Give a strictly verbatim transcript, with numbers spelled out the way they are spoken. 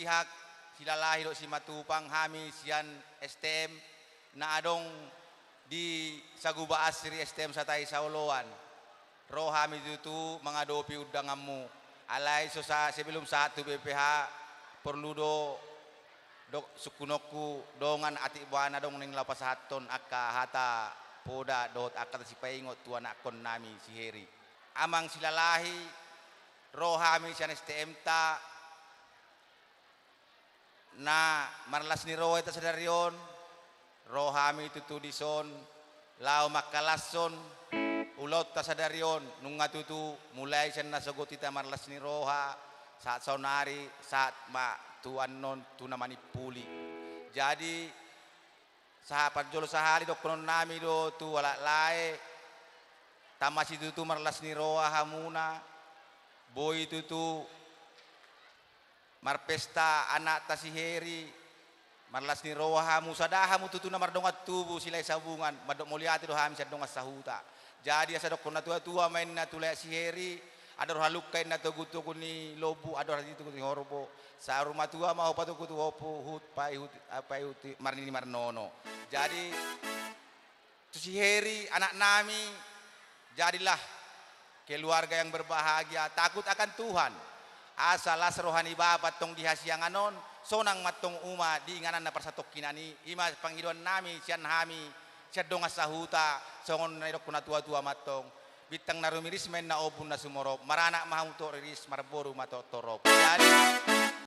Pihak Silalahi dohot Simatupang, hami sian S T M na adong di Saguba Asri, S T M Satai Saoloan. Ro hami tutu mangadopi undanganmu. Alai so sa-, sebelum sahat tu B P H, porlu do dok sungkunonku dongan atik boha na adong naeng laho pasahathon angka hata poda dohot angka hata sipaingot tu anakkon nami si Heri. Amang Silalahi, ro hami sian S T M-ta na marlas ni roha hita sadari on, ro hami tutu dison laho mangkalashon ulaonta sadari on, nunga tutu mulai sian nasogot hita marlas ni roha, sahat saonari, sahat ma tu annon tu na manimpuli. Jadi, sahat parjolo sahali dohonon nami do tu halak lae, tama situtu marlas ni roha hamuna, boi tutu marpesta anakta si Heri, marlas ni roha hamu, sada hamu tutu na mardongan tubu Silahisabungan, mandok mauliate do hami sian dongan sahuta. Jadi asa dohonon na tua-tua ma inna tu lae si Heri, andor halumpang inna togu-togu ni lombu, andor hatiha togu-togu ni horbo, saur matua ma ho patogu tu ompu, huhut paihut, ah, paihut marnini marnono. Jadi tu si Heri anak nami, jadilah keluarga yang berbahagia, takut akan Tuhan. Asa las roha ni bapa antong di hasiangan on, sonang ma antong uma di inganan na parsatongkinan i. I ma pangidoan nami sian hami, sian dongan sahuta, songon na nidokkon na tua-tua ma antong. Bintang na rumiris ma inna ombun na sumorop, maranak ma hamu torop riris, marboru ma torop torop. Jadi,